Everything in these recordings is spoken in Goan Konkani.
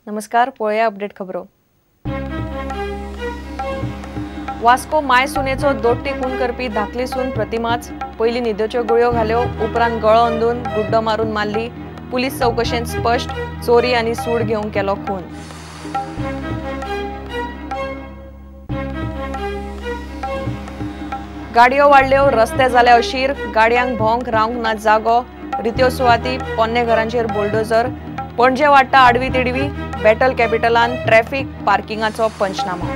नमस्कार, पळोवया अपडेट खबरो। वास्को my सुनेचो दोट्टी खून करपी धाकली सून प्रतिमाच पयली न्हिदेच्यो गुळयो घाल्यो, उपरांत गळो अंदून गुड्डो मारून मारली। पुलीस चवकशेंत स्पश्ट, चोरी आनी सूड घेवंक केलो खून। गाडयो वाडल्यो, रस्ते जाले अशीर, गाडयांक भोंवंक रावंक ना जागो, रित्यो सुवाती, पोन्ने घरांचेर बुलडोजर। पणजे वाडटा आडवी तिडवी, बॅटल कॅपिटलान ट्रॅफिक पार्किंगाचो पंचनामो।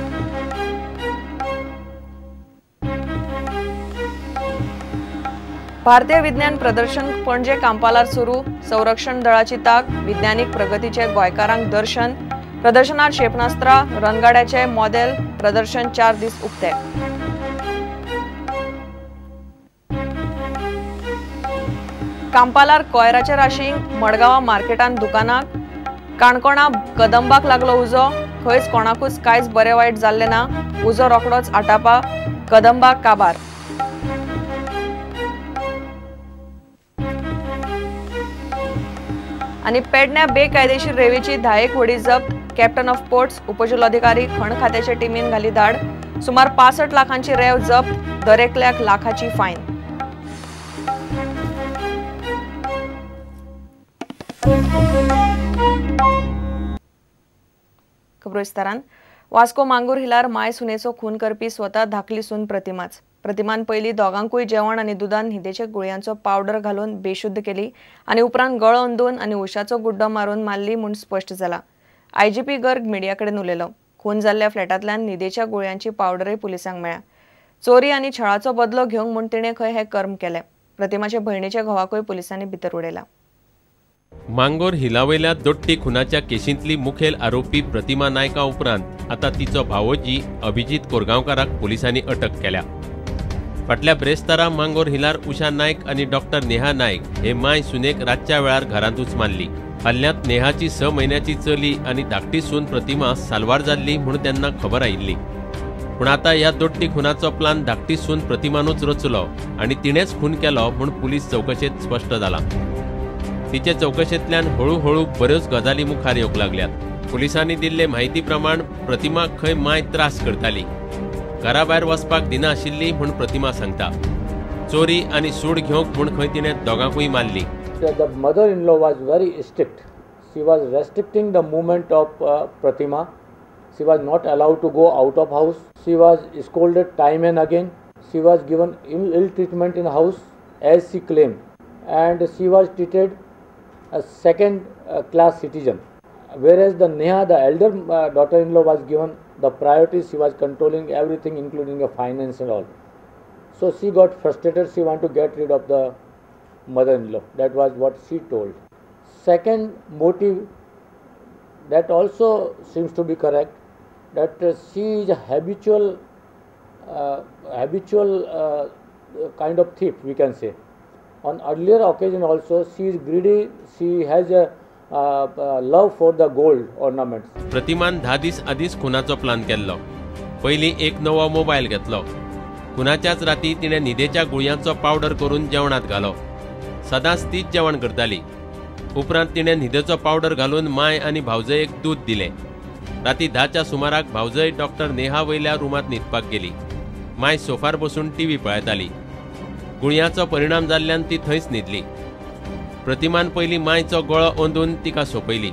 भारतीय विज्ञान प्रदर्शन पणजे कांपालार सुरू, संरक्षण दळाची ताक, विज्ञानीक प्रगतीचे गोंयकारांक दर्शन। प्रदर्शनात क्षेपणास्त्रां, रणगाड्याचे मॉडेल, प्रदर्शन 4 दीस उक्ते। कांपालार कोयराचे राशींक, मडगांवा मार्केटान दुकानाक, काणकोणा कदंबाक लागलो उजो, खंयच कोणाकूच कांयच बरें वायट जाल्लें ना, उजो रोखडोच आटापा, कदंबा काबार। आनी पेडण्या बेकायदेशीर रेवेची 10 होडी जप्त, कॅप्टन ऑफ पोर्ट्स उपजिल्लोधिकारी खण खात्याच्या टिमीन घाली धाड, सुमार 65 लाखांची रेव जप्त, दरेकल्याक लाखाची फायन। खबरो विस्तारान। वास्को मांगूर हिलार my सुनेचो खून करपी स्वता धाकली सून प्रतिमाच। प्रतिमान पयली दोगांकूय जेवण आनी दुदान न्हिदेच्या गुळयांचो पावडर घालून बेशुद्ध केली आनी उपरांत गळो अंदून आनी उशाचो गुड्डो मारून मारली म्हूण स्पश्ट जाला। आयजीपी गर्ग मिडिया कडेन उलयलो। खून जाल्ल्या फ्लॅटांतल्यान न्हिदेच्या गुळयांची पावडरय पुलिसांक मेळ्ळ्या। चोरी आनी छळाचो बदलो घेवंक म्हूण तिणें खंय हें कर्म केलें। प्रतिमाचे भयणीच्या घोवाकूय पुलिसांनी भितर उडयला। मांगोर हिलावयल्या दोट्टी खुनाच्या केशींतली मुखेल आरोपी प्रतिमा नायका उपरांत आता तिचो भावोजी अभिजीत कोरगांवकाराक पुलिसांनी अटक केल्या। फाटल्या ब्रेस्तारा मांगोर हिलार उषा नायक आनी डॉक्टर नेहा नायक हे my सुनेक रातच्या वेळार घरांतूच मारली। हल्ल्यांत नेहाची 6 म्हयन्याची चली आनी धाकटी सून प्रतिमा साल्वार जाल्ली म्हूण तेन्ना खबर आयिल्ली। पूण आतां ह्या दोट्टी खुनाचो प्लान धाकटी सून प्रतिमानूच रचलो आनी तिणेंच खून केलो म्हूण पुलीस चवकशेंत स्पश्ट जाला। तिचे चवकशेंतल्यान हळूहळू बऱ्योच गजाली मुखार येवंक लागल्यात। पुलिसांनी दिल्ले म्हायती प्रमाण प्रतिमा खंय my त्रास करताली, घरा भायर वचपाक दिनाशिल्ली म्हूण प्रतिमा सांगता। चोरी आनी सूड घेवंक म्हूण खंय तिणें दोगांकूय मारली। The mother-in-law was very strict. She was restricting the movement of Pratima. She was not allowed to go out of house. She was scolded time and again. She was given ill treatment in house as she claimed, and she was treated a second class citizen. Whereas the Neha, the elder daughter-in-law, was given the priority. She was controlling everything, including the finance and all. So she got frustrated. She wanted to get rid of the mother-in-law. That was what she told. Second motive, that also seems to be correct, that she is a habitual kind of thief, we can say. On earlier occasion also, she is greedy. She has a love for the gold ornaments. प्रतिमान 10 दीस आदींच खुनाचो प्लान केल्लो। पयलीं एक नवो मोबायल घेतलो। खुनाच्याच राती तिणें न्हिदेच्या गुळयांचो पावडर करून जेवणांत घालो। सदांच तीच जेवण करताली। उपरांत तिणें न्हिदेचो पावडर घालून my आनी भावजयेक दूद दिलें। राती 10च्या सुमाराक भावजय डॉक्टर नेहा वयल्या रुमांत न्हिदपाक गेली। My सोफार बसून टीव्ही पळयताली। गुळयांचो परिणाम जाल्ल्यान ती थंयच न्हिदली। प्रतिमान पयलीं मायचो गळो अंदून तिका सोंपयली।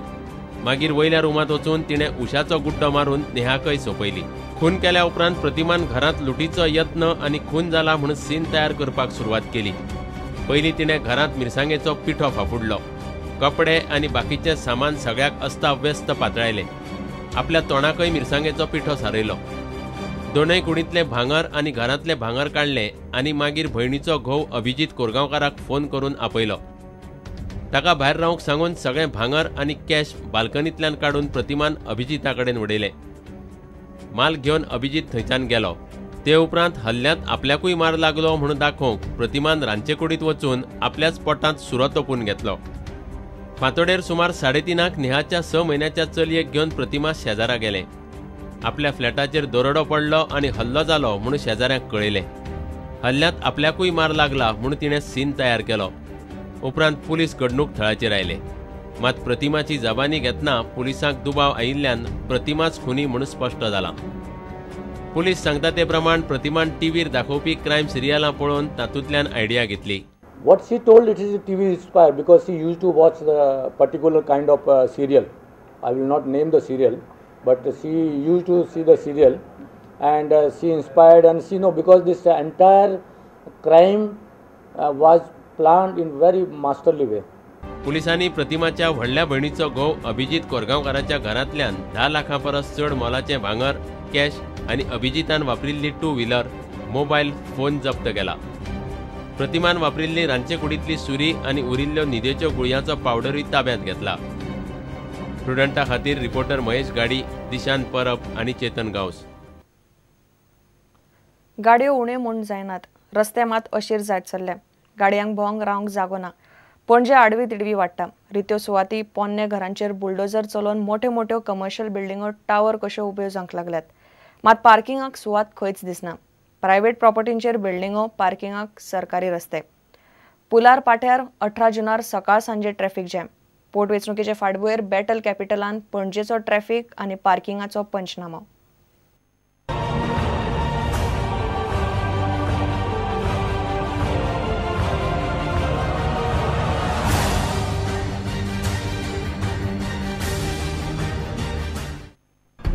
मागीर वयल्या रुमांत वचून तिणें उशाचो गुड्डो मारून नेहाकय सोंपयली। खून केल्या उपरांत प्रतिमान घरांत लुटीचो यत्न आनी खून जाला म्हूण सीन तयार करपाक सुरवात केली। पयलीं तिणें घरांत मिरसांगेचो पिठो फाफुडलो, कपडे आनी बाकीचें सामान सगळ्याक अस्ताव्यस्त पातळायलें। आपल्या तोंडाकय मिरसांगेचो पिठो सारयलो। दोनय कुडींतलें भांगर आनी घरांतलें भांगर काडलें आनी मागीर भयणीचो घोव अभिजीत कोरगांवकाराक फोन करून आपयलो। ताका भायर रावंक सांगून सगळें भांगर आनी कॅश बाल्कनींतल्यान काडून प्रतिमान अभिजिता कडेन उडयलें। माल घेवन अभिजीत थंयच्यान गेलो। ते उपरांत हल्ल्यांत आपल्याकूय मार लागलो म्हूण दाखोवंक प्रतिमान रांदचे कुडींत वचून आपल्याच पोटांत सुरो तोपून घेतलो। फांतोडेर सुमार 3:30 नेहाच्या 6 म्हयन्याच्या चलयेक घेवन प्रतिमा शेजारा गेलें। आपल्या फ्लॅटाचेर दरोडो पडलो आनी हल्लो जालो म्हूण शेजाऱ्यांक कळयलें। हल्ल्यांत आपल्याकूय मार लागला म्हूण तिणें सीन तयार केलो। उपरांत पुलीस घडणूक थळाचेर आयले। मात प्रतिमाची जबानी घेतना पुलिसांक दुबाव आयिल्ल्यान प्रतिमाच खुनी म्हूण स्पश्ट जालां. पुलीस सांगता ते प्रमाण प्रतिमान टीव्हीर दाखोवपी क्रायम सिरियलां पळोवन तातूंतल्यान आयडिया घेतली. What she told, it is TV inspired because she used to watch the particular kind of serial. I will not name the serial, but she used to see the serial and she inspired and she know because this entire crime was planned in very masterly way. पुलिसांनी प्रतिमाच्या व्हडल्या भयणीचो घोव अभिजीत कोरगांवकाराच्या घरांतल्यान 10 लाखां परस चड मोलाचें भांगर, कॅश आनी अभिजीतान वापरिल्ली 2 व्हीलर, मोबायल फोन जप्त केला. प्रतिमान वापरिल्ली रांदचेकुडींतली सुरी आनी उरिल्ल्यो न्हिदेच्यो गुळयांचो पावडरूय ताब्यांत घेतला. प्रुडंटा खातीर रिपोर्टर महेश गाडी, दिशांत परब आनी चेतन गांवस. गाडयो उणे म्हूण जायनात, रस्ते मात अशीर जायत चल्ले. गाडयांक भोंवंक रावंक जागो ना. पणजे आडवी तिडवी वाडटा. रित्यो सुवाती पोन्ने घरांचेर बुलडोजर चलोवन मोठ्यो मोठ्यो कमर्शियल बिल्डिंगो टावर कश्यो उब्यो जावंक लागल्यात. मात पार्किंगाक सुवात खंयच दिसना. प्रायव्हेट प्रॉपर्टींचेर बिल्डिंगो, पार्किंगाक सरकारी रस्ते. पुलार पाट्यार 18 जुनार सकाळ सांजे ट्रॅफिक जॅम. पोटवेंचणुकेचे फाटभुंयेर बॅटल कॅपिटलान पणजेचो ट्रॅफिक आनी पार्किंगाचो पंचनामो.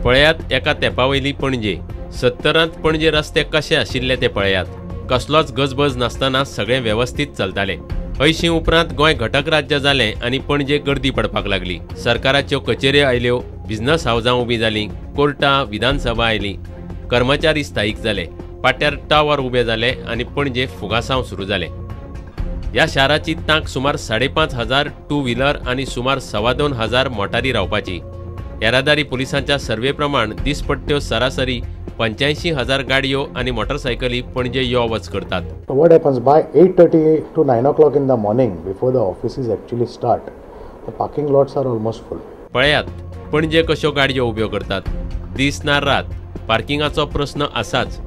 पळयात एका तेंपावयली पणजे. 70त पणजे रस्ते कशे आशिल्ले ते पळयात. कसलोच गजबज नासतना सगळें वेवस्थीत चलतालें. 80 उपरांत गोंय घटक राज्य जालें आनी पणजे गर्दी पडपाक लागली. सरकाराच्यो कचेऱ्यो आयल्यो, बिझनस हावजां उबीं जालीं, कोर्टां, विधानसभा आयली, कर्मचारी स्थायीक जाले, पाट्यार टावर उबे जाले आनी पणजे फुगासांव सुरू जालें. ह्या शाराची तांक सुमार 5,500 टू व्हीलर आनी सुमार 2,250 मोटारी रावपाची. येरादारी पुलिसांच्या सर्वे प्रमाण दिसपट्ट्यो सरासरी 85,000 गाडयो आनी मोटरसायकली पणजे यो वच करतात. What happens by 8:30 to 9 o'clock in the morning before the offices actually start, the parking lots are almost full. पळयात पणजे कश्यो गाडयो उब्यो करतात. दीस ना रात पार्किंगाचो प्रस्न आसाच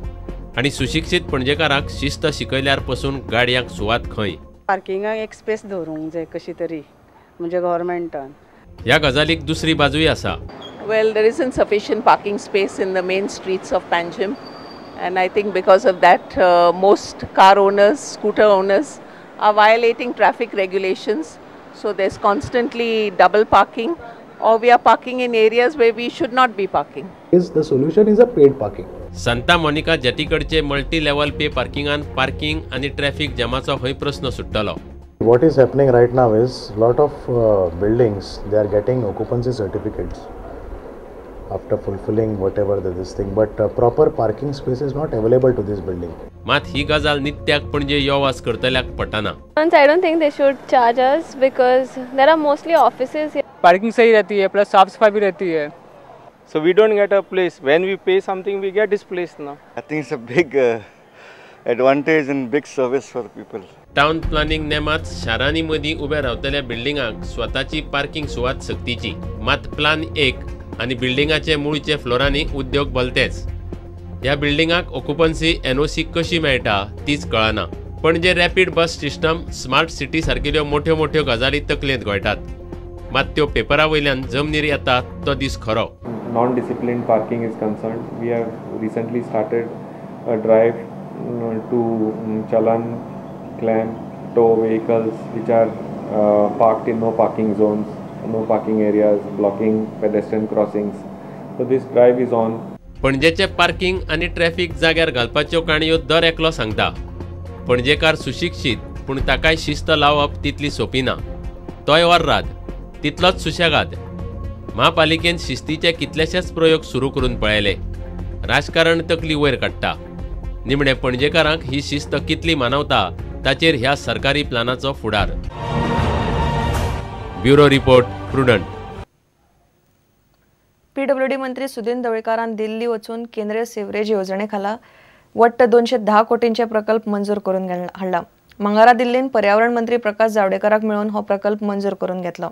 आनी सुशिक्षीत पणजेकारांक शिस्त शिकयल्यार पसून गाडयांक सुवात खंय. पार्किंगाक एक स्पेस दवरूंक जाय कशी तरी, म्हणजे गव्हर्मेंटान. ह्या गजालीक दुसरी बाजूय आसा. Well, there isn't sufficient parking space in the main streets of Panjim, and I think because of that most car owners, scooter owners are violating traffic regulations. So there's constantly double parking, or we are parking in areas where we should not be parking. Is the solution is a paid parking. Santa Monica जेटीकडचे multi level पे पार्किंगान parking आनी ट्रॅफिक जॅमाचो हय प्रस्न सुट्टलो. What is happening right now is lot of buildings, they are getting occupancy certificates after fulfilling whatever this thing, but proper parking space is not available to this building. मात ही गजाल नित्याक पणजे यो वास करतल्याक पटना. I don't think they should charge us because there are mostly offices here. Parking सही रहती है, प्लस साफ सफाई भी रहती है. So we don't get a place. When we pay something, we get this place now. I think it's a big advantage and big service for people. Town planning नेमात शारांनी मदीं उब्या रावतल्या बिल्डिंगांक स्वताची पार्किंग सुवात सक्तीची. मात प्लान 1 आनी बिल्डिंगाचे मूळचे फ्लोरांनी उद्योग भलतेच. ह्या बिल्डिंगाक ऑक्युपन्सी एनओसी कशी मेळटा तीच कळना. Panaji rapid bus system, smart city सारकिल्यो मोठ्यो मोठ्यो गजाली तकलेंत घोळटात, मात त्यो पेपरा वयल्यान जमनीर येता तो दीस खरो. Non discipline parking is concerned, we have recently started a drive to challan, clamp, tow vehicles which are parked in no parking zones, no parking areas, blocking pedestrian crossings. So this drive is on. पणजेचे parking आनी ट्रॅफिक जाग्यार घालपाच्यो काणयो दर एकलो सांगता. पणजेकार सुशिक्षीत, पूण ताकाय शिस्त लावप तितली सोपी ना. तोय ऑर्राद, तितलोच सुशेगाद. म्हापालिकेन शिस्तीचे कितलेशेच प्रयोग सुरू करून पळयले. राजकारण तकली वयर काडटा. निमणे पणजेकारांक ही शिस्त कितली मानवता ताचेर ह्या सरकारी प्लानाचो फुडार. Bureau report, Prudent. PWD मंत्री सुदिन ढवळीकारान दिल्ली वचून केंद्रीय सिवरेज येवजणे खाला वट्ट 210 कोटींचे प्रकल्प मंजूर करून हाडला. मंगळारा दिल्लीन पर्यावरण मंत्री प्रकाश जावडेकराक मेळून हो प्रकल्प मंजूर करून घेतलो.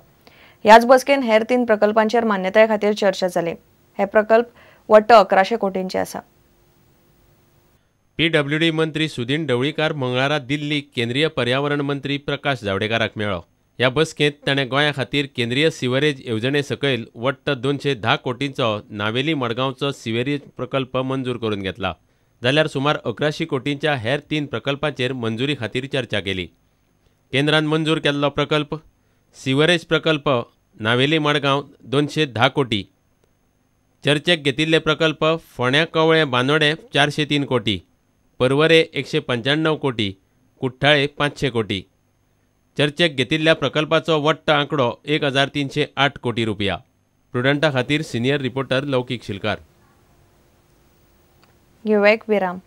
ह्याच बसकेन हेर 3 प्रकल्पांचेर मान्यताये खातीर चर्चा जाली. हे प्रकल्प वट्ट 1100 कोटींचे आसा. पीडब्ल्यूडी मंत्री सुदिन ढवळीकार मंगळारा दिल्ली केंद्रीय पर्यावरण मंत्री प्रकाश जावडेकराक मेळ्ळो. ह्या बसकेंत ताणें गोंया खातीर केंद्रीय सिवरेज येवजणे सकयल वट्ट 210 कोटींचो नावेली मडगांवचो सिवरेज प्रकल्प मंजूर करून घेतला, जाल्यार सुमार 1100 कोटींच्या हेर 3 प्रकल्पांचेर मंजुरी खातीर चर्चा केली. केंद्रान मंजूर केल्लो प्रकल्प सिवरेज प्रकल्प नावेली मडगांव 210 कोटी, चर्चेक घेतिल्ले प्रकल्प फोंड्या कवळे बांदोडे 403 कोटी, पर्वरे 195 कोटी, कुठ्ठाळे 500 कोटी. चर्चेक घेतिल्ल्या प्रकल्पाचो वट्ट आंकडो 1308 कोटी रुपया. प्रुडंटा खातीर सिनियर रिपोर्टर लौकीक शिलकार. घेवया एक विराम.